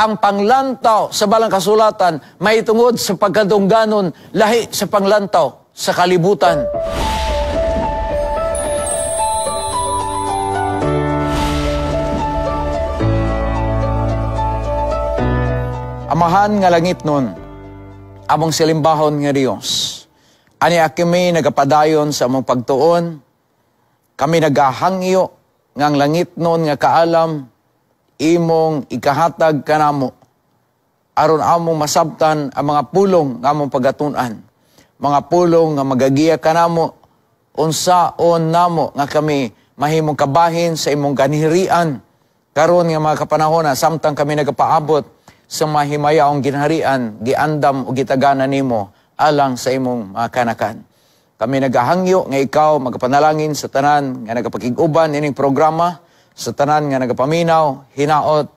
Ang panglantaw sa balang kasulatan mahitungod sa pagkadungganon lahi sa panglantaw sa kalibutan. Amahan nga langit nun, among silimbahon nga Dios. Ani kami nagapadayon sa among pagtuon, kami nagahangyo ngang langit nun nga kaalam, imong ikahatag kanamo, aron among masabtan ang mga pulong nga among pagatun-an, mga pulong nga magagiya kanamo, unsaon namo nga kami mahimong kabahin sa imong ganhirian, karon nga mga kapanahona samtang kami nagapaabot sa mahimayaong ginharian, giandam o gitagana nimo alang sa imong mga kanakan. Kami nagahangyo nga ikaw magapanalangin sa tanan nga nagapakig-uban ining programa, sa tanan nga nagapaminaw, hinaot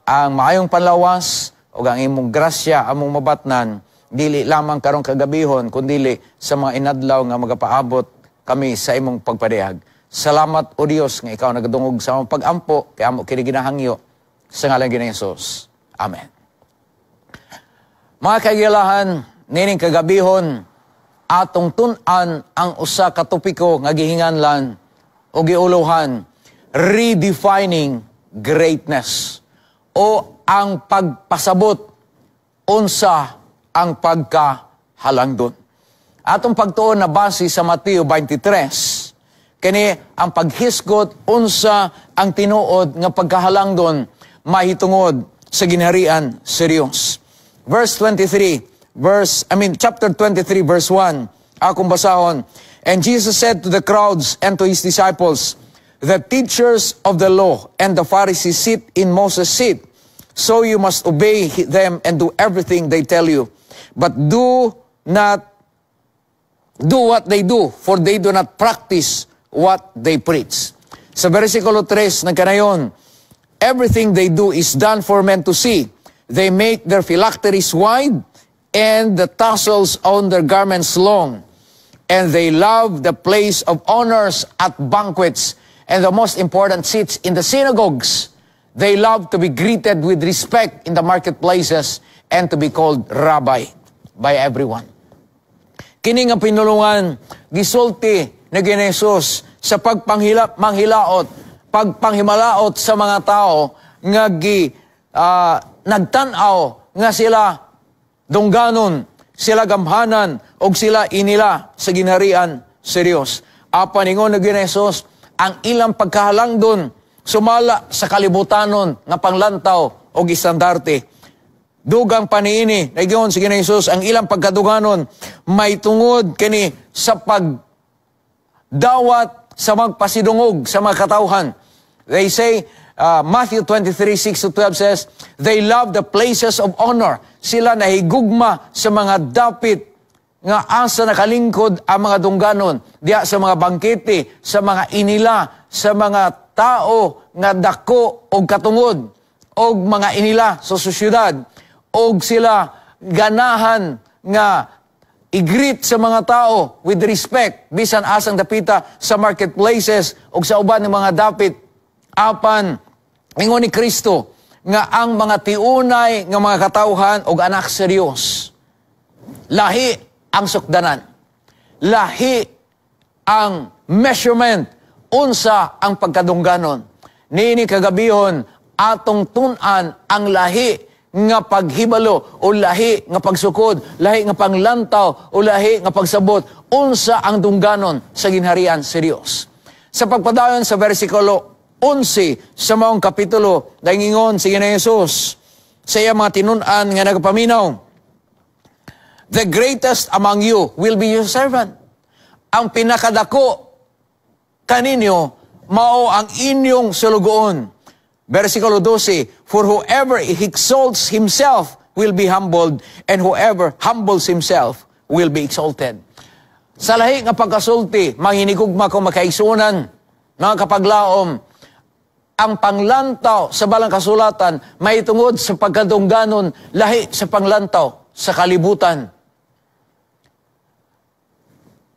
ang maayong panlawas o ang imong grasya among mabatnan, dili lamang karong kagabihon, kundili sa mga inadlaw nga magapaabot kami sa imong pagpadayag. Salamat o Dios nga ikaw nagadungog sa among pag-ampo, kay amo kini ginahangyo sa ngalan ni Jesus. Amen. Mga kagilahan, nining kagabihon, atong tun-an ang usa ka topiko nga gihinganlan o giuluhan, redefining greatness, o ang pagpasabot unsa ang pagkahalangdon. Atong pagtuon na base sa Mateo 23, kini ang paghisgot unsa ang tinuod nga pagkahalangdon mahitungod sa ginharian sa Dios. Verse 23, chapter 23, verse 1, akong basahon. And Jesus said to the crowds and to his disciples, "The teachers of the law and the Pharisees sit in Moses' seat, so you must obey them and do everything they tell you. But do not do what they do, for they do not practice what they preach." Sa versikulo 3 ng kanayon, everything they do is done for men to see. They make their phylacteries wide and the tassels on their garments long. And they love the place of honors at banquets and the most important seats in the synagogues. They love to be greeted with respect in the marketplaces and to be called rabbi by everyone. Kini nga pinulungan, gisulti ni Jesus sa pagpanghilap, manghilaot, pagpanghimalaot sa mga tao nga nagtan-aw nga sila dungganon, sila gamhanan, og sila inila sa ginharian sa Dios. Apan ingon ni Jesus, ang ilang pagkahalangdon sumala sa kalibutanon nga panglantaw og istandarte. Dugang paniini, nagingon si Jesus, ang ilang pagkaduganon may tungod kini sa pagdawat sa magpasidungog sa mga katawhan. They say, Matthew 23:6-12 says, they love the places of honor. Sila nahigugma sa mga dapit nga asa nakalingkod ang mga dungganon, diya sa mga bangkete, sa mga inila, sa mga tao nga dako og katungod, og mga inila sa sosyedad, og sila ganahan nga i-greet sa mga tao with respect, bisan asang dapita sa marketplaces og sa uban ng mga dapit. Apan ingon ni Kristo nga ang mga tiunay nga mga katawhan og anak sa Dios, lahi ang sukdanan, lahi ang measurement, unsa ang pagkadungganon. Niini kagabihon atong tun-an ang lahi nga paghibalo o lahi nga pagsukod, lahi nga panglantaw o lahi nga pagsabot, unsa ang dungganon sa ginharian sa Dios. Sa pagpadayon sa versikulo 11 sa maong kapitulo, nangingon si Jesus sa iya mga tinun-an nga nagapaminaw, "The greatest among you will be your servant." Ang pinakadako kaninyo mao ang inyong sulugoon. Versikulo 12, for whoever exalts himself will be humbled, and whoever humbles himself will be exalted. Sa lahi nga pagkasulti, manginigugma ko makaigsunan, mga kapaglaom, ang panglantaw sa balang kasulatan may tungod sa pagkadungganon lahi sa panglantaw sa kalibutan.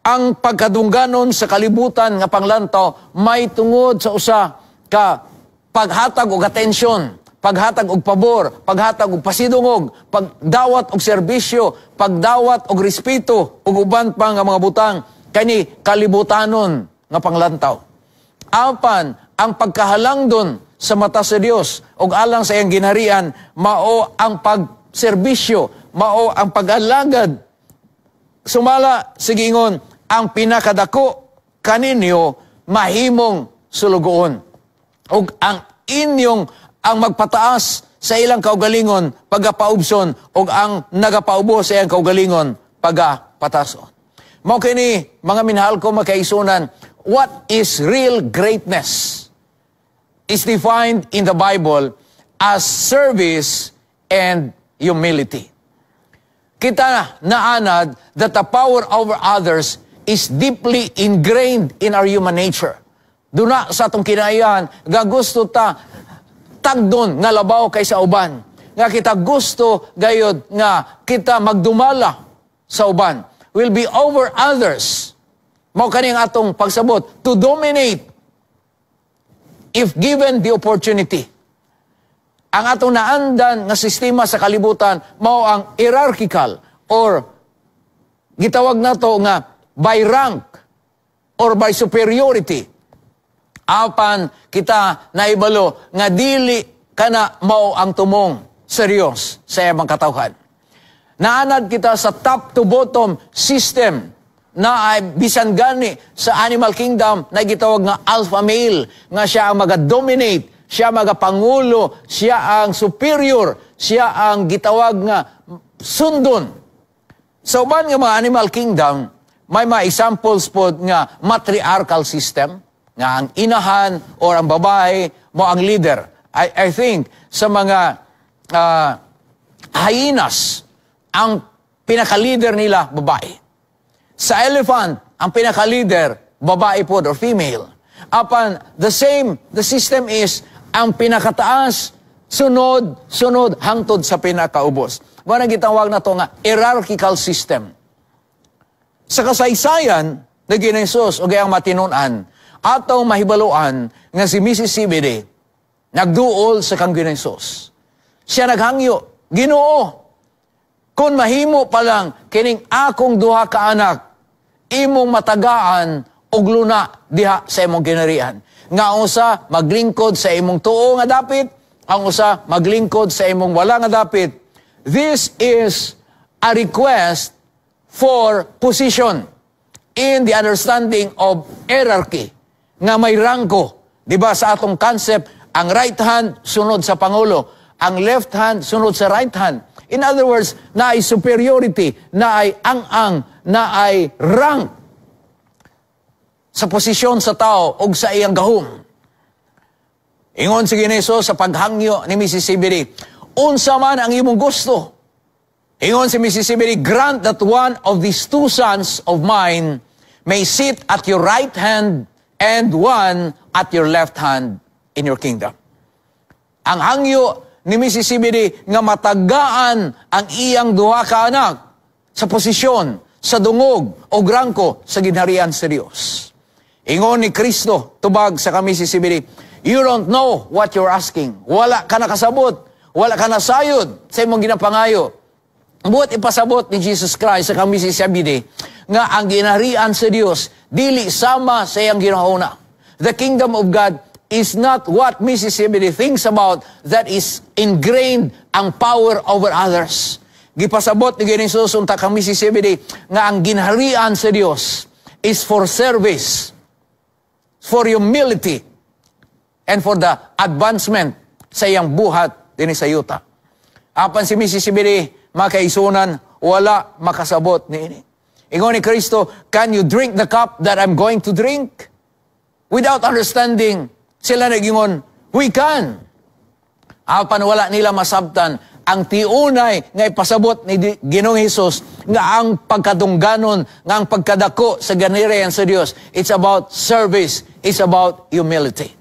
Ang pagkadungganon sa kalibutan nga panglantaw may tungod sa usa ka paghatag og atensyon, Paghatag og pabor, paghatag og pasidungog, pagdawat og serbisyo, pagdawat og respeto ug uban pa nga mga butang kani kalibutanon nga panglantaw. Apan ang pagkahalangdon sa mata sa Dios ug alang sa iyang ginharian mao ang pagserbisyo, mao ang pag-alagad. Sumala sa giingon, ang pinakadako kaninyo mahimong sulugoon. Ug ang inyong ang magpataas sa ilang kaugalingon pagapaubson ug ang nagapaubos sa iyang kaugalingon pagapatason. Mao kini, mga minahal ko makaigsuonan, what is real greatness is defined in the Bible as service and humility. Kita naanad that the power over others is deeply ingrained in our human nature. Duna sa atong kinaiyan, gagusto ta tagdon nga labaw kaysa uban. Nga kita gusto gayod nga kita magdumala sa uban. Will be over others. Mao kani ang atong pagsabot, to dominate if given the opportunity. Ang atong naandan nga sistema sa kalibutan mao ang hierarchical or gitawag nato nga by rank or by superiority. Apan kita naibalo nga dili kana mao ang tumong sa Dios sa iyang katawhan. Naanad kita sa top to bottom system na ay bisan gani sa animal kingdom na gitawag nga alpha male, nga siya ang maga-dominate, siya magapangulo, siya ang superior, siya ang gitawag nga sundon. Sa uban nga mga animal kingdom, may mga examples pod nga matriarchal system, nga ang inahan or ang babae mao ang leader. I think sa mga hyenas, ang pinaka-leader nila, babae. Sa elephant, ang pinaka-leader, babae po or female. Apan, the system is, ang pinakataas, sunod, sunod, hangtod sa pinakaubos. Mao nang gitawag nato nga hierarchical system. Sa kasaysayan, ni Ginoong Hesus o ang matinunan, atong mahibaluan nga si Mrs. Zebedee nagduol sa kang Ginoong Hesus. Siya naghangyo, "Ginoo, kung mahimo pa lang kining akong duha ka anak, imong matagaan og luna diha sa imong ginharian. Nga ang usa maglingkod sa imong tuo nga dapit, ang usa maglingkod sa imong wala nga dapit." This is a request for position in the understanding of hierarchy nga may rangko. Di ba sa atong concept, ang right hand sunod sa pangulo, ang left hand sunod sa right hand. In other words, naay superiority, naay ang-ang, naay rank sa posisyon sa tao o sa iyang gahom. Ingon si Gineso sa paghangyo ni Mrs. Zebedee, "Unsa man ang imong gusto?" Ingon si Mrs. Zebedee, "Grant that one of these two sons of mine may sit at your right hand and one at your left hand in your kingdom." Ang hangyo ni Mrs. Zebedee nga matagaan ang iyang duha ka anak sa posisyon, sa dungog o rangko sa ginharian sa Dios. Ingon ni Kristo, tubag sa kang Mrs. Zebedee, "You don't know what you're asking." Wala ka nakasabot, wala ka nasayod sa imong ginapangayo. Buot ipasabot ni Jesus Christ sa kang Mrs. Zebedee nga ang ginharian sa Dios dili sama sa iyang ginahuna. The kingdom of God is not what Mrs. Zebedee thinks about, that is ingrained ang power over others. Gipasabot ni Jesus unta kang Mrs. Zebedee nga ang ginharian sa Dios is for service, for humility, and for the advancement sa iyang buhat dinhi sa yuta. Apan si Mrs. Zebedee, makaigsuonan, wala makasabot niini. Ingon ni Kristo, "Can you drink the cup that I'm going to drink?" Without understanding, sila nagingon, "We can." Apan wala nila masabtan ang tiunay nga ipasabot ni Ginoong Hesus nga ang pagkadungganon, nga ang pagkadako sa ginharian sa Dios, it's about service, it's about humility.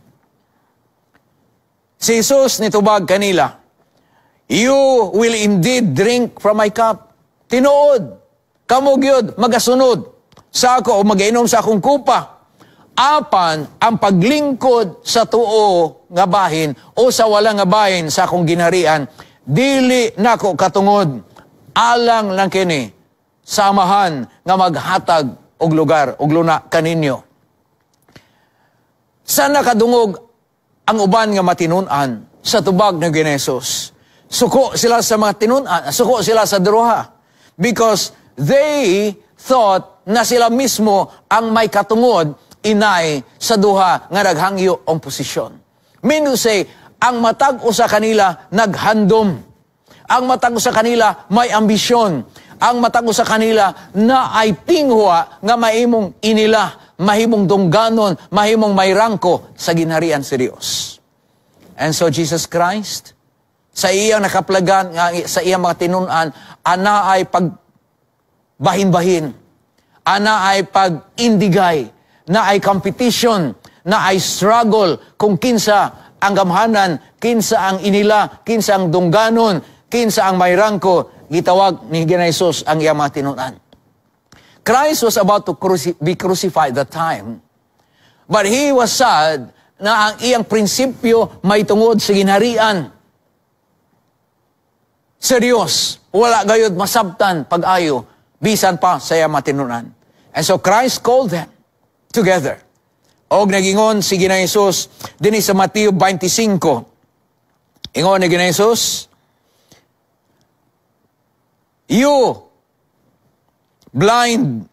Si Jesus nitubag kanila, "You will indeed drink from my cup." Tinuod, kamo gyud magasunod sa ako o magainom sa akong kupa. Apan ang paglingkod sa tuo nga bahin o sa wala nga bahin sa akong ginharian, dili nako katungod, alang lang kini sa Amahan nga maghatag og lugar og luna kaninyo. Sa nakadungog ang uban nga matinun-an sa tubag ng Ginesos, suko sila sa mga tinun-an, suko sila sa duha. Because they thought na sila mismo ang may katungod inay sa duha nga naghangyo ang posisyon. Meaning to say, ang matag usa kanila naghandom. Ang matag usa kanila may ambisyon. Ang matag usa kanila na ay tinguha nga mahimong inila, mahimong dungganon, mahimong may rangko sa ginharian sa Dios. And so Jesus Christ, sa iyang nakaplagan, nga sa iyang mga tinun-an, ana ay pag bahin-bahin, ana ay pag-indigay, na ay competition, na ay struggle kung kinsa ang gamhanan, kinsa ang inila, kinsa ang dungganon, kinsa ang may rangko, gitawag ni Ginoong Jesus ang iyang mga tinun-an. Christ was about to be crucified that time. But he was sad na ang iyang prinsipyo may tungod sa ginharian sa Diyos. Wala gayod masabtan pag-ayo, bisan pa sa iyang matinunan. And so Christ called them together. Og nagingon si Ginoong Jesus dinhi sa Mateo 25. Ingon ni Ginoong Jesus, "You blind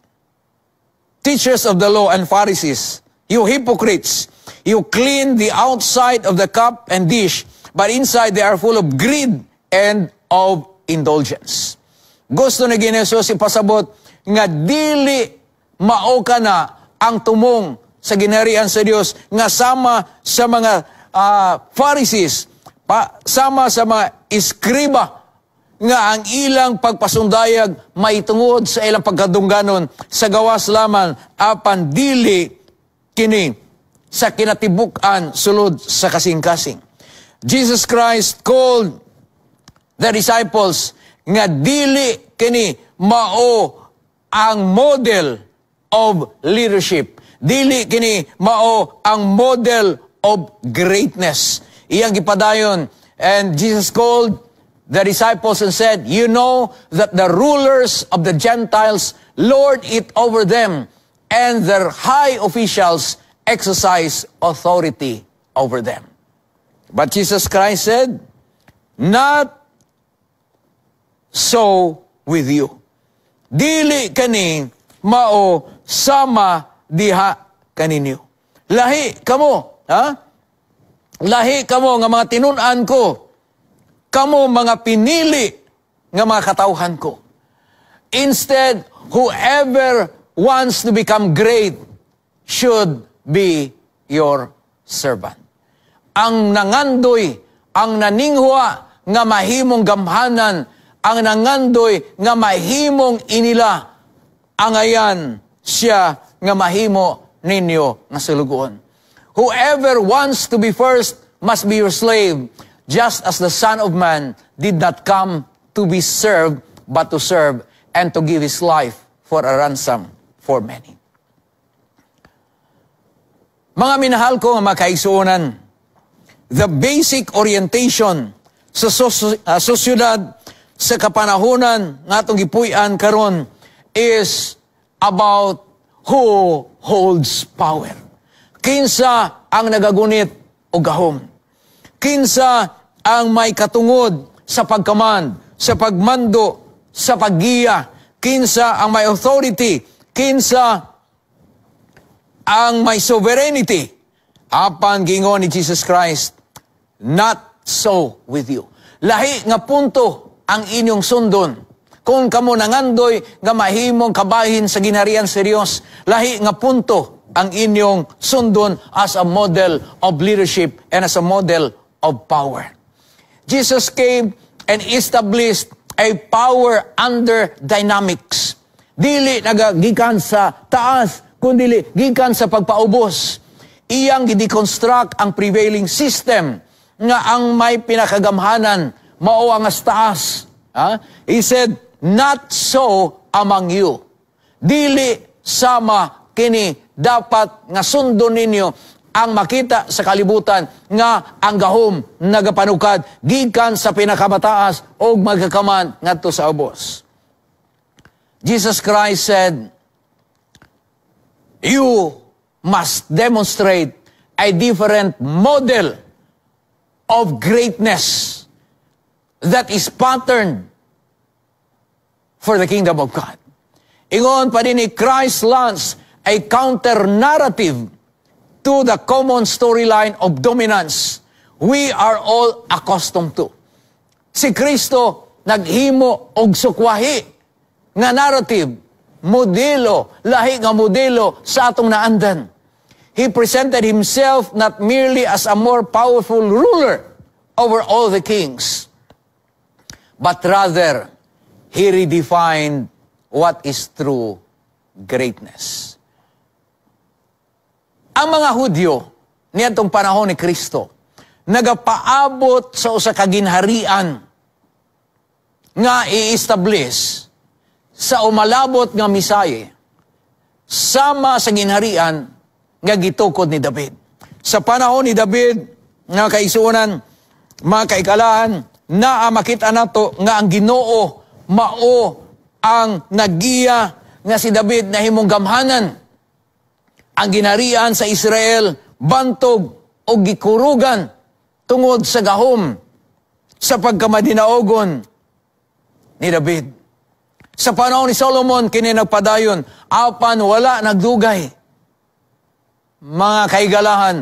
teachers of the law and Pharisees, you hypocrites, you clean the outside of the cup and dish, but inside they are full of greed and of indulgence." Gusto ni Ginoong Jesus ipasabot nga dili mao kana ang tumong sa ginharian sa Dios nga sama sa mga Pharisees, sama sa mga eskriba nga ang ilang pagpasundayag may tungod sa ilang pagkadungganon sa gawas lamang apan dili kini sa kinatibuk-an sulod sa kasing-kasing. Jesus Christ called the disciples nga dili kini mao ang model of leadership. Dili kini mao ang model of greatness. Iyang gipadayon, and Jesus called the disciples and said, "You know that the rulers of the Gentiles lord it over them, and their high officials exercise authority over them." But Jesus Christ said, "Not so with you." Dili kani mao sama diha kaninyo. Lahi kamo, ha? Lahi kamo nga mga tinun-an ko. Kamo mga pinili nga mga katawhan ko. Instead, whoever wants to become great should be your servant. Ang nangandoy, ang naninghwa nga mahimong gamhanan, ang nangandoy nga mahimong inila, angayan siya nga mahimo ninyo nga sulugoon. Whoever wants to be first must be your slave, just as the Son of Man did not come to be served, but to serve and to give his life for a ransom for many. Mga minahal ko nga mga kaigsuonan, the basic orientation sa sosyudad sa kapanahonan nga atong gipuy-an karon is about who holds power. Kinsa ang nagagunit og gahom. Kinsa ang may katungod sa pagkaman, sa pagmando, sa paggiya. Kinsa ang may authority, kinsa ang may sovereignty. Apan gingon ni Jesus Christ, "Not so with you." Lahi nga punto ang inyong sundon. Kung kamo nangandoy nga mahimong kabahin sa ginharian sa Dios, lahi nga punto ang inyong sundon as a model of leadership and as a model of power. Jesus came and established a power under dynamics. Dili nagagikan sa taas, kundi gikan sa pagpaubos. Iyang gideconstruct ang prevailing system nga ang may pinakagamhanan mao ang taas. Ha? He said, "Not so among you." Dili sama Kini dapat nga sundon ninyo ang makita sa kalibutan nga ang gahom nagapanukad gikan sa pinakamataas og magkakaman ngadto sa ubos. Jesus Christ said, "You must demonstrate a different model of greatness that is patterned for the kingdom of God." Ingon pa dinhi, Christ launched a counter-narrative to the common storyline of dominance we are all accustomed to. Si Kristo naghimo og sukwahi nga narrative, modelo, lahi nga modelo sa atong naandan. He presented himself not merely as a more powerful ruler over all the kings, but rather he redefined what is true greatness. Ang mga Hudyo niadtong panahon ni Kristo nagapaabot sa usa ka ginharian nga i-establish sa umalabot nga Misaya sama sa ginharian nga gitukod ni David. Sa panahon ni David, nga kaigsuonan, mga kaikalaan, naa makita nato nga ang Ginoo mao ang nagiya nga si David nahimong gamhanan. Ang ginharian sa Israel bantog o gikurugan tungod sa gahom sa pagkamadinaogon ni David. Sa panahon ni Solomon, kini nagpadayon, apan wala nagdugay. Mga kaigalahan,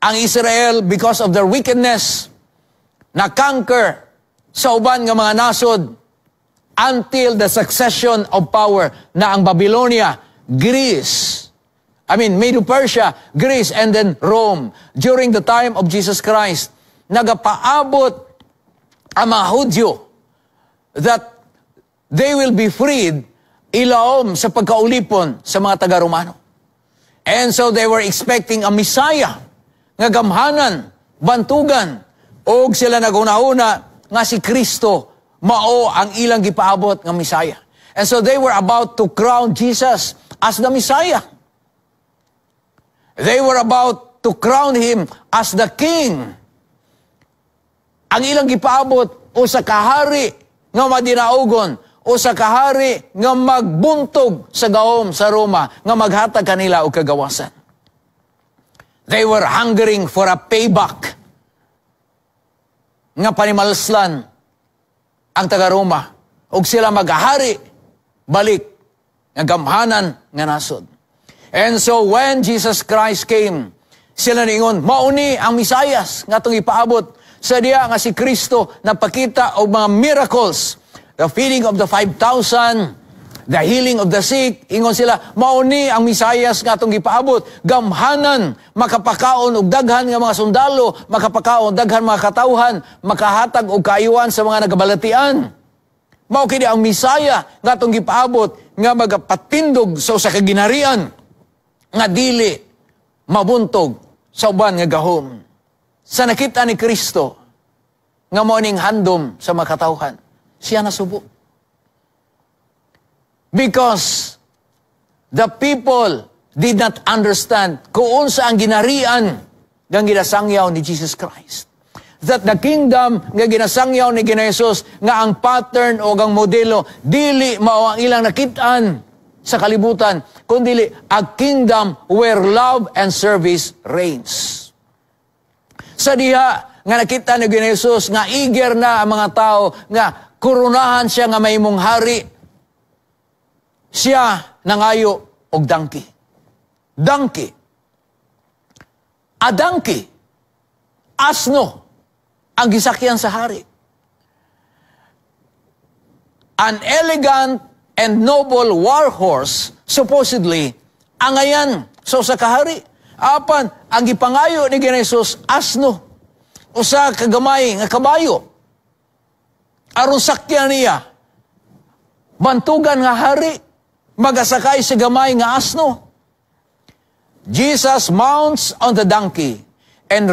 ang Israel, because of their wickedness, na-conquer sa uban nga mga nasod until the succession of power na ang Babylonia, Greece, I mean, Medo-Persia, Greece, and then Rome. During the time of Jesus Christ, nagapaabot ang mga Hudyo that they will be freed ilawom sa pagkaulipon sa mga taga-Romano. And so they were expecting a Messiah nga gamhanan, bantugan, og sila naghuna-huna nga si Kristo mao ang ilang gipaabot nga Messiah. And so they were about to crown Jesus as the Messiah. They were about to crown him as the king. Ang ilang gipaabot usa kahari nga madinaugon, usa kahari nga magbuntog sa gahom sa Roma nga maghatag kanila og kagawasan. They were hungering for a payback nga panimalslan ang taga-Roma ug sila maghari balik nga gamhanan nga nasod. And so when Jesus Christ came, sila niingon, "Mao ni ang Mesiyas nga atong ipaabot," sa diya nga si Kristo napakita og mga miracles, the feeding of the 5,000, the healing of the sick. Ingon sila, "Mao ni ang Mesiyas nga atong gipaabot. Gamhanan, makapakaon og daghan nga mga sundalo, makapakaon daghan mga katawhan, makahatag og kaayuhan sa mga nagabalatian. Mao kini ang Misaya nga atong gipaabot nga magapatindog sa usa ka ginharian nga dili mabuntog sa uban nga gahom." Sa nakita ni Kristo nga mao ning handom sa mga katawhan, siya nasubo. Because the people did not understand kung unsa ang ginharian nga ginasangyaw ni Jesus Christ. That the kingdom nga ginasangyaw ni Ginoong Jesus nga ang pattern o ang modelo dili mao ang ilang nakit-an sa kalibutan, kundi a kingdom where love and service reigns. Sa diha nga nakita ni Ginoong Jesus nga eager na ang mga tao nga koronahan siya nga mahimong hari, siya nangayo og donkey. Donkey. A donkey. Asno ang gisakyan sa hari. An elegant and noble war horse, supposedly, angayan sa usa ka hari. Apan, ang gipangayo ni Ginoong Jesus, asno. Usa ka gamay nga kabayo. Aron sakyan niya, bantugan nga hari, magasakay sa gamay nga asno. Jesus mounts on the donkey and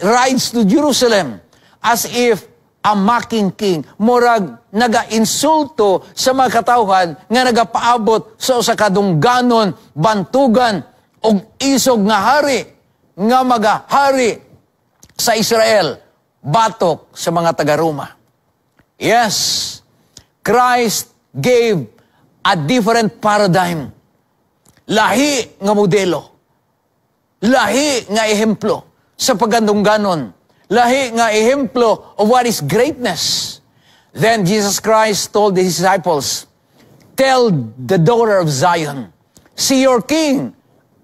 rides to Jerusalem as if A mocking king. Murag naga-insulto sa mga katawhan nga nagapaabot sa usa ka dungganon, bantugan og isog nga hari nga magahari sa Israel batok sa mga taga-Roma. Yes, Christ gave a different paradigm. Lahi nga modelo. Lahi nga ehemplo sa pagkadungganon. Lahi nga ehemplo of what is greatness. Then Jesus Christ told his disciples, "Tell the daughter of Zion, see your king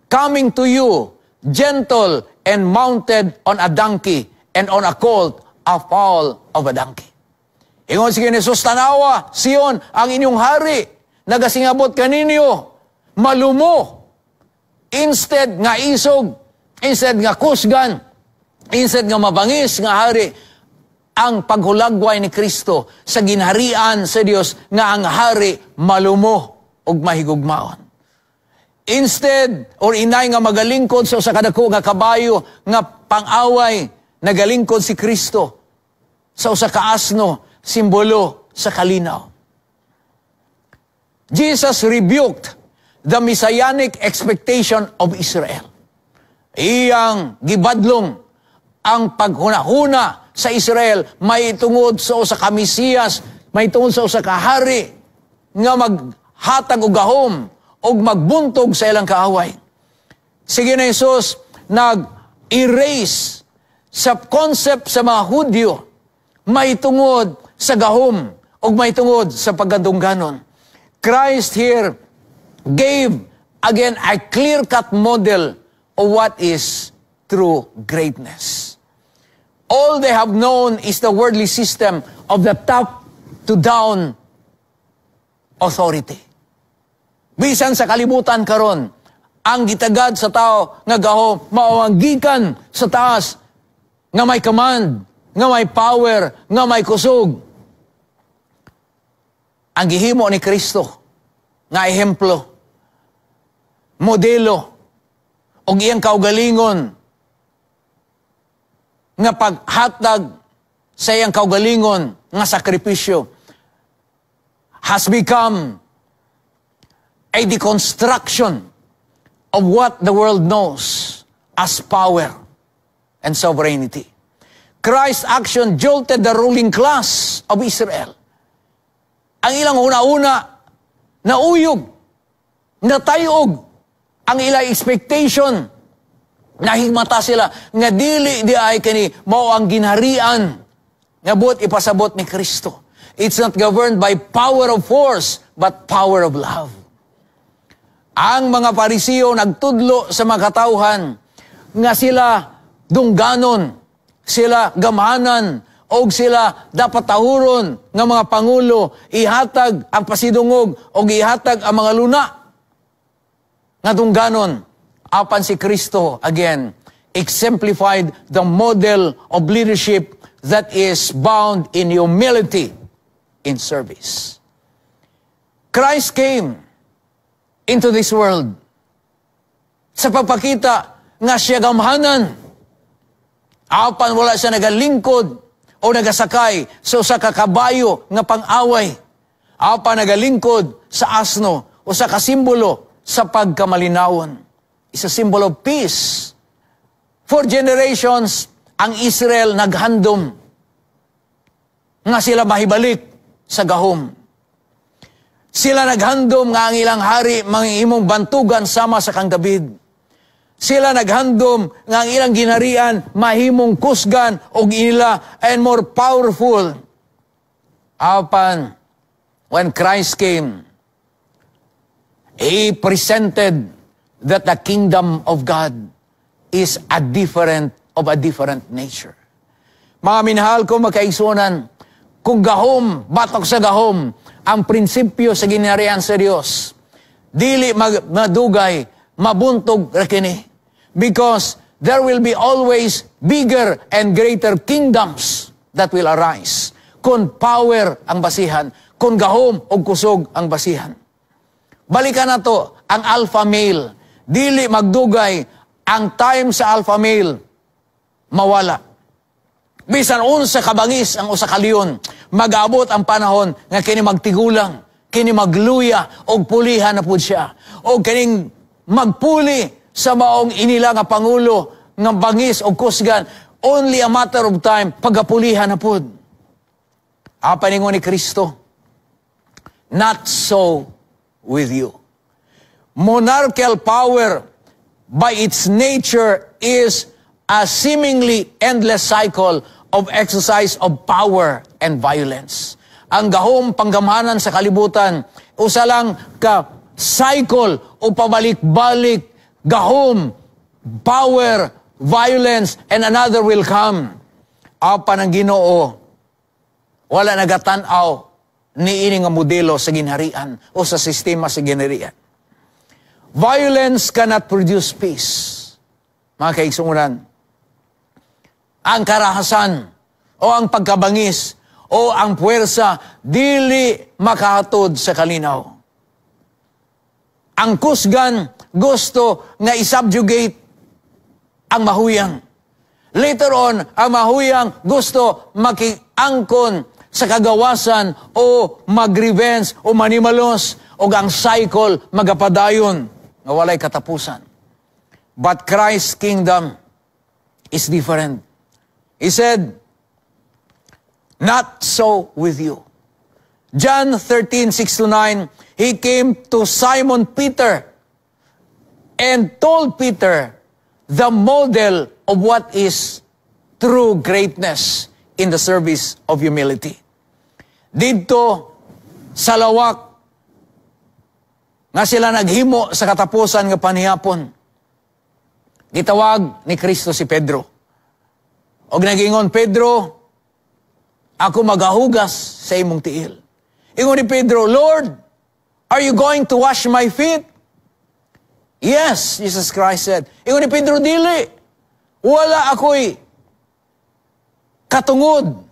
coming to you, gentle and mounted on a donkey and on a colt, a foal of a donkey." Ingon si Jesus, "Tanawa, Sion, ang inyong hari, nagasingabot kaninyo, malumo." Instead nga isog, instead nga kusgan, instead nga mabangis nga hari, ang paghulagway ni Kristo sa ginharian sa Dios nga ang hari malumo ug mahigugmaon. Instead, or inay nga magalingkod sa usa ka dako nga kabayo nga pang-away, nagalingkod si Kristo sa usa ka asno, simbolo sa kalinaw. Jesus rebuked the messianic expectation of Israel. Iyang gibadlong ang paghunahuna sa Israel may tungod sa usa ka Mesiyas, may tungod sa usa ka hari nga maghatag og gahom og magbuntog sa ilang kaaway. Sige na Jesus nag-erase sa concept sa mga Hudyo may tungod sa gahom og may tungod sa pagkadungganon. Christ here gave again a clear-cut model of what is true greatness. All they have known is the worldly system of the top to down authority. Bisan sa kalibutan karon, ang gitagad sa tao nga gahom mao ang gikan sa taas nga may command, nga may power, nga may kusog. Ang gihimo ni Kristo nga ehemplo, modelo, og iyang kaugalingon nga paghatag sa iyang kaugalingon nga sakripisyo has become a deconstruction of what the world knows as power and sovereignty. Christ's action jolted the ruling class of Israel. Ang ilang una-una, nauyog, natayog, ang ilang expectation, nahigmata sila, nga dili diay kani mao ang ginharian nga buot ipasabot ni Kristo. It's not governed by power of force, but power of love. Ang mga Parisiyo nagtudlo sa mga katawhan nga sila dungganon, sila gamhanan, og sila dapat tahuron nga mga pangulo, ihatag ang pasidungog og ihatag ang mga luna nga dungganon. Apan si Kristo again exemplified the model of leadership that is bound in humility in service. Christ came into this world sa pagpakita nga siya gamhanan. Apan wala siya nagalingkod o nagasakay sa usa ka kabayo nga pang-away. Apan nagalingkod sa asno, usa ka simbolo sa pagkamalinawon. Is a symbol of peace. For generations, ang Israel naghandom nga sila mahibalik sa gahom. Sila naghandom nga ang ilang hari mahimong bantugan sama sa kang David. Sila naghandom nga ang ilang ginharian mahimong kusgan og ila and more powerful. Apan, when Christ came, He presented that the kingdom of God is a different of a different nature. Mga minahal ko makaigsuonan, kung gahom, batok sa gahom, ang prinsipyo sa ginharian sa Dios, dili madugay, mabuntog ra kini. Because there will be always bigger and greater kingdoms that will arise. Kung power ang basihan, kung gahom o kusog ang basihan. Balikan na to, ang alpha male. Dili magdugay ang time sa alpha male, mawala. Bisan unsa kabangis ang usa ka leon, mag-abot ang panahon nga kini magtigulang, kini magluya og pulihan na pud siya. Og kining magpuli sa maong inila nga pangulo nga bangis og kusgan, only a matter of time, pagapulihan na pud. Apan ingon ni Kristo, "Not so with you." Monarchical power by its nature is a seemingly endless cycle of exercise of power and violence. Ang gahom panggamhanan sa kalibutan, usa lang ka cycle o pabalik-balik, gahom, power, violence, and another will come. Apan ang Ginoo, wala nagatan-aw ni ini nga modelo sa ginharian o sa sistema sa ginharian. Violence cannot produce peace. Mga kaigsuonan, ang karahasan o ang pagkabangis o ang puwersa dili makahatod sa kalinaw. Ang kusgan gusto nga isubjugate ang mahuyang. Later on, ang mahuyang gusto makiangkon sa kagawasan o mag-revenge o manimalos o ang cycle magapadayon nga walay katapusan. But Christ's kingdom is different. He said, "Not so with you." John 13, 6 to 9, he came to Simon Peter and told Peter the model of what is true greatness in the service of humility. Didto sa lawak nga sila naghimo sa katapusan nga panihapon, gitawag ni Kristo si Pedro. Og nagingon, "Pedro, ako magahugas sa imong tiil." Ingon ni Pedro, "Lord, are you going to wash my feet?" "Yes," Jesus Christ said. Ingon ni Pedro, "Dili. Wala ako'y katungod.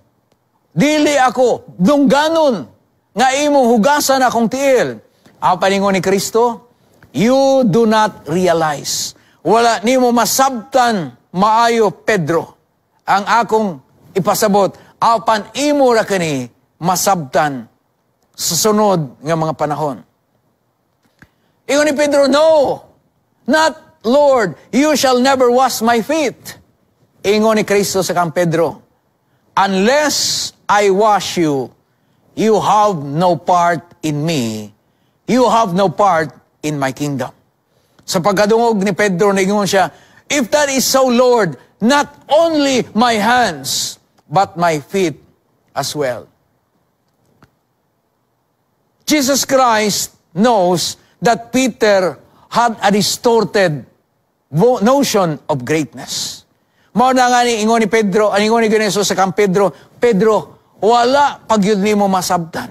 Dili ako dungganon nga imong hugasan akong tiil." Apan ingon ni Kristo, "You do not realize. Wala nimo masabtan maayo, Pedro, ang akong ipasabot. Apan imo ra kini masabtan sa sunod nga mga panahon." Ingon ni Pedro, "No, not, Lord, you shall never wash my feet." Ingon ni Kristo sa kang Pedro, "Unless I wash you, you have no part in me. You have no part in my kingdom." Sa pagkadungog ni Pedro, ningon siya, "If that is so, Lord, not only my hands, but my feet as well." Jesus Christ knows that Peter had a distorted notion of greatness. Mao na nga ni ingon ni Pedro, ang ingon ni Jesus sa kang Pedro, "Pedro, wala pa gyud nimo masabtan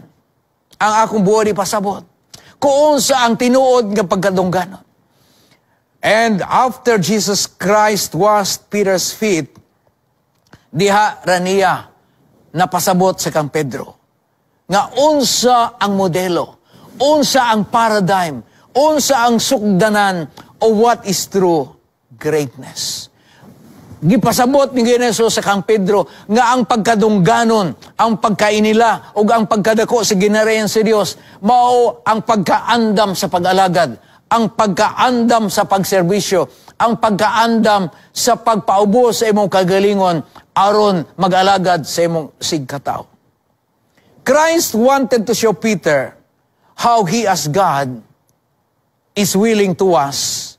ang akong buot ipasabot, kung unsa ang tinuod nga pagkadungganon." And after Jesus Christ washed Peter's feet, diha ra niya napasabot sa kang Pedro nga unsa ang modelo, unsa ang paradigm, unsa ang sukdanan of what is true greatness. Gipasabot ni Jesus sa kang Pedro nga ang pagkadungganon, ang pagkainila ug ang pagkadako sa ginharian sa Dios mao ang pagkaandam sa pag-alagad, ang pagkaandam sa pagserbisyo, ang pagkaandam sa pagpaubos sa imong kagalingon aron mag-alagad sa imong sigkatawo. Christ wanted to show Peter how he as God is willing to wash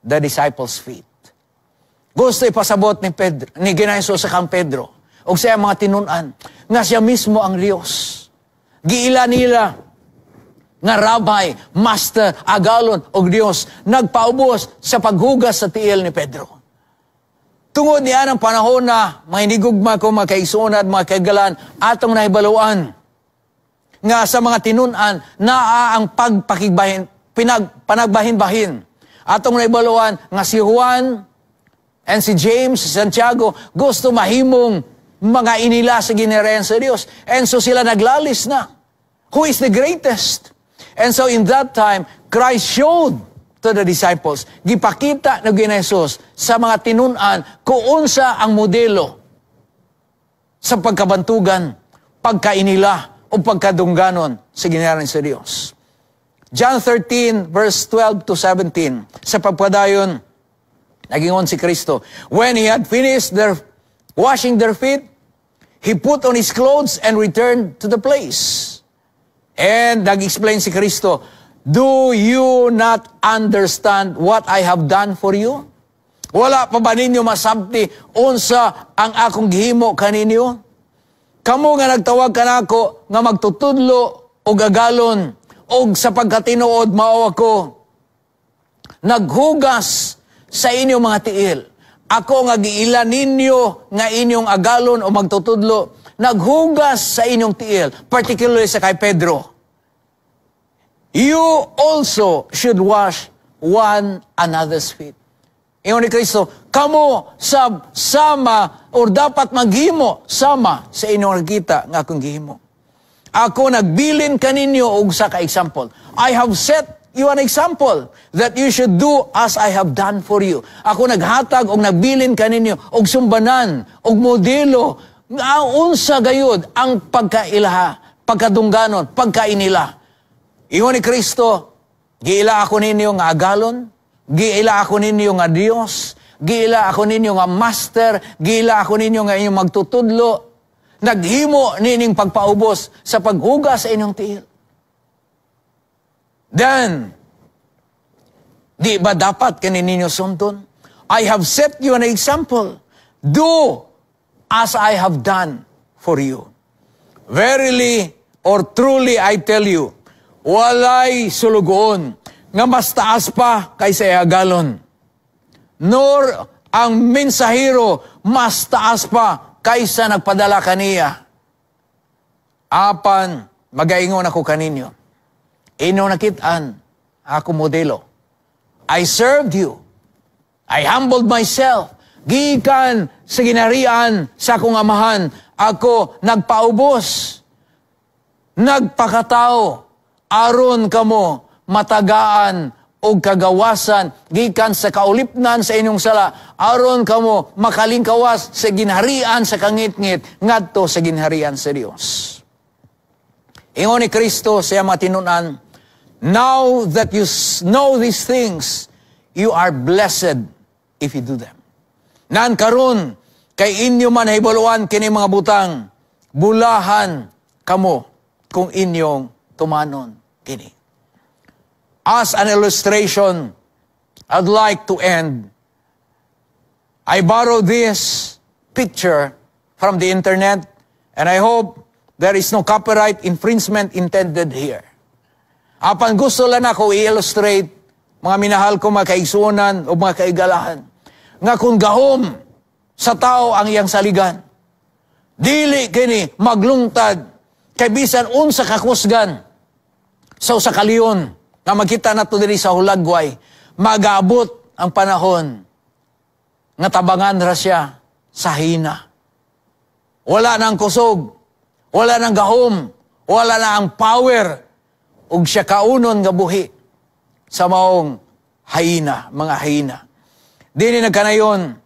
the disciples' feet. Gusto ipasabot ni Pedro, ni Ginoong sa kang Pedro, o sa mga tinun-an, nga siya mismo ang Dios. Giila nila nga rabbi, master, agalon og Dios, nagpaubos sa paghugas sa tiil ni Pedro. Tungod niya ng panahon na mga hinigugma ko, mga kaigsuonan, mga kaigalan, atong nahibaluan nga sa mga tinun-an naa ang pagpakigbahin, panagbahin-bahin. Atong nahibaluan nga si Juan and si James, si Santiago, gusto mahimong mga inila sa ginharian sa Dios. And so sila naglalis na. Who is the greatest? And so in that time, Christ showed to the disciples, gipakita ng Jesus sa mga tinun-an kung unsa ang modelo Sa pagkabantugan, pagkainila, o pagkadungganon sa ginharian sa Dios. John 13, verse 12 to 17. Sa pagpadayon, nagingon si Kristo, when He had finished washing their feet, He put on His clothes and returned to the place. And nag-explain si Kristo, "Do you not understand what I have done for you? Wala pa ba ninyo masabti unsa ang akong gihimo kaninyo? Kamo nga nagtawag kanako nga magtutudlo og agalon, og sa pagkatinuod mao ako naghugas sa inyong mga tiil. Ako nga giila ninyo nga inyong agalon o magtutudlo, naghugas sa inyong tiil," particularly sa kay Pedro. "You also should wash one another's feet." Ingon ni Kristo, kamo sab sama or dapat maghimo sama sa inyong nakita nga akong gihimo. Ako nagbilin kaninyo og usa ka example. I have set you an example that you should do as I have done for you. Ako naghatag og nagbilin kaninyo og sumbanan og modelo nga unsa gayud ang pagkailaha, pagkadungganon, pagkainila. Ingon ni Kristo, giila ako ninyo nga agalon, giila ako ninyo nga Dios, giila ako ninyo nga master, giila ako ninyo nga inyong magtutudlo, naghimo nining pagpaubos sa paghugas sa inyong tiil. Then, di ba dapat kini ninyo sundon? I have set you an example. Do as I have done for you. Verily or truly I tell you, walay sulugoon nga mas taas pa kaysa agalon, nor ang mensahero mas taas pa kaysa nagpadala kaniya. Apan magaingon ako kaninyo, inyo nakit-an ako modelo. I served you. I humbled myself. Gikan sa ginarian sa akong amahan, ako nagpaubos. Nagpakatao aron kamo matagaan og kagawasan gikan sa kaulipnan sa inyong sala, aron kamo makalingkawas sa ginharian sa kangitngit ngadto sa ginharian sa Dios. Ingon ni Kristo sa iyang mga tinun-an, "Now that you know these things, you are blessed if you do them." Nan karon kay inyo man nahibaluan kini mga butang, bulahan kamo kung inyong tumanon kini. As an illustration, I'd like to end. I borrowed this picture from the internet, and I hope there is no copyright infringement intended here. Apan gusto lang ako i-illustrate, mga minahal ko mga kaigsuonan o mga kaigalahan, nga kung gahom sa tao ang iyang saligan, dili kini maglungtad kay bisan unsa kakusgan sa usa ka leon nga makita nato diri sa Hulagway, magaabot ang panahon nga tabangan ra siya sa hyena. Wala nang kusog, wala nang gahom, wala na ang power ug siya kaunon nga buhi sa maong hyena, mga hyena. Dini nagkanayon,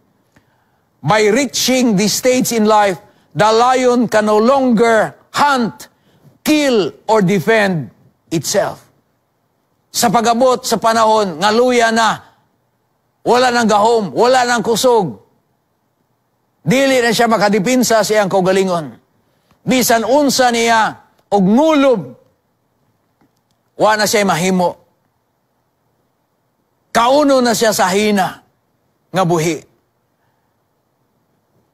by reaching this stage in life, the lion can no longer hunt, kill, or defend itself. Sa pag-abot sa panahon, nga luya na, wala nang gahom, wala nang kusog, dili na siya makadipinsa sa iyang kaugalingon. Bisan unsa niya, og ngulob, wa na siya mahimo. Kauno na siya sa hyena nga buhi.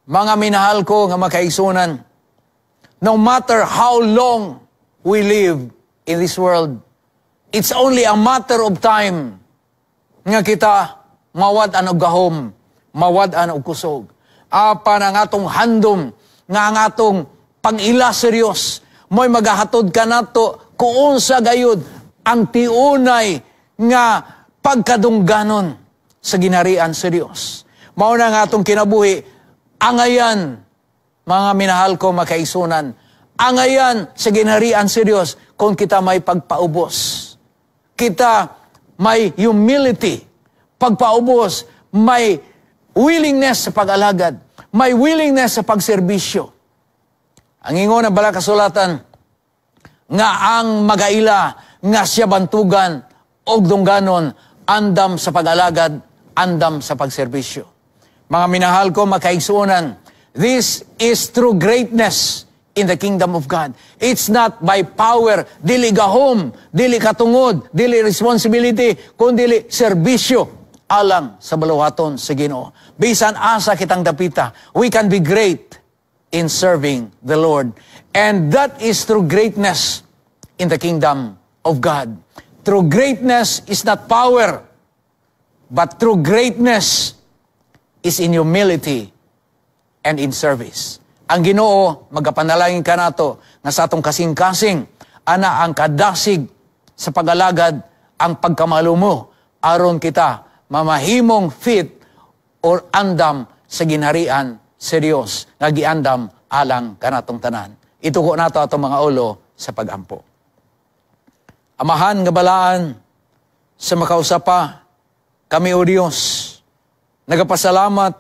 Mga minahal ko nga makaigsuonan, no matter how long we live in this world, it's only a matter of time nga kita mawad-an og gahom, mawad-an og kusog. Apan ang atong handom nga ang atong pag-ila sa Dios mo'y magahatod kanato kung unsa gayud ang tiunay nga pagkadungganon sa ginharian sa Dios. Mao na nga atong kinabuhi, angayan, mga minahal ko makaigsuonan, angayan sa ginharian sa Dios kung kita may pagpaubos. Kita may humility, pagpaubos, may willingness sa pag-alagad, may willingness sa pagserbisyo. Ang ingon ng Balaang Kasulatan, nga ang magaila nga siya bantugan og dungganon, andam sa pag-alagad, andam sa pagserbisyo. Mga minahal ko, makaigsuonan, this is true greatness in the kingdom of God. It's not by power, dili gahom, dili katungod, dili responsibility, kundi serbisyo alang sa buluhaton sa Ginoo. Bisan asa kitang dapita, we can be great in serving the Lord. And that is true greatness in the kingdom of God. True greatness is not power, but true greatness is in humility and in service. Ang Ginoo magapanalangin kanato nga sa atong kasing-kasing ana ang kadasig sa pag-alagad, ang pagkamalumo, aron kita mamahimong fit or andam sa ginharian sa Dios nga giandam alang kanatong tanan. Ituko nato atong mga ulo sa pagampo. Amahan nga balaan sa makausapa, kami, O Dios, nagapasalamat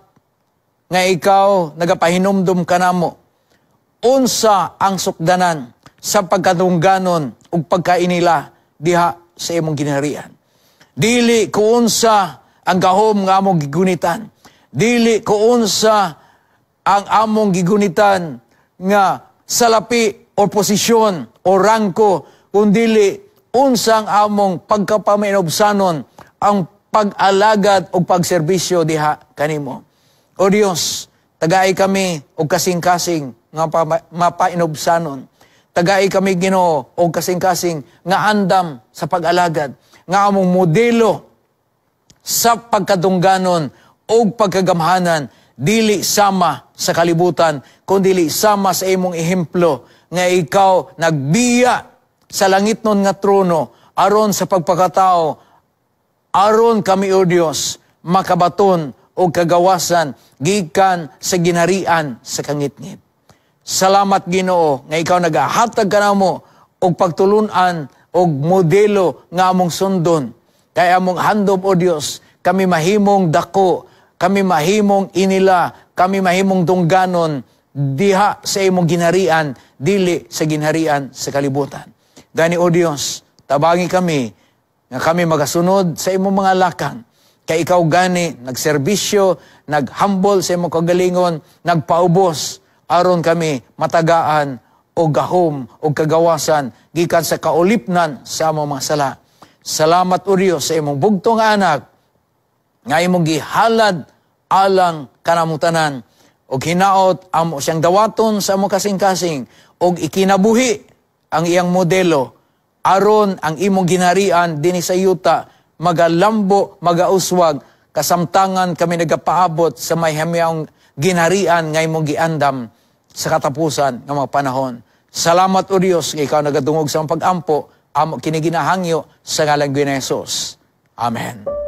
nga ikaw nagapahinumdum kanamo unsa ang sukdanan sa pagkadungganon ug pagkainila diha sa imong ginharian. Dili kuunsa ang gahom nga among gigunitan. Dili kuunsa ang among gigunitan nga salapi o posisyon o rangko, kundili unsang among pagkapamainubsanon, ang pag-alagad o pagserbisyo diha kanimo. O Dios, tagai kami og kasing-kasing nga mapainubsanon. Tagai kami, Ginoo, og kasing-kasing nga andam sa pag-alagad, nga among modelo sa pagkadungganon o pagkagamhanan dili sama sa kalibutan, kundi sama sa imong ehemplo nga ikaw nagbiya sa langitnon nga trono aron sa pagpakatao, aron kami, O Dios, makabaton og kagawasan gikan sa ginharian sa kangitngit. Salamat, Ginoo, nga ikaw nagahatag kanamo og pagtulunan og modelo nga among sundon. Kay among handom, O Dios, kami mahimong dako, kami mahimong inila, kami mahimong dungganon diha sa imong ginharian, dili sa ginharian sa kalibutan. Gani, O Dios, tabangi kami nga kami magasunod sa imong mga lakang. Kay ikaw gani nagserbisyo, naghambol sa imong kagalingon, nagpaubos aron kami matagaan og gahom og kagawasan gikan sa kaulipnan sa among mga sala. Salamat, O Dios, sa imong bugtong anak nga imong gihalad alang kanamong tanan, og hinaot amo siyang dawaton sa among kasing-kasing og ikinabuhi ang iyang modelo aron ang imong ginharian dinhi sa yuta magalambo, magauswag, kasamtangan kami nagapaabot sa may hamyang ginharian nga imong giandam sa katapusan ng mga panahon. Salamat, O Dios, nga ikaw nagadungog sa among pag-ampo. Amo kini ginahangyo sa ngalan ni Jesus. Amen.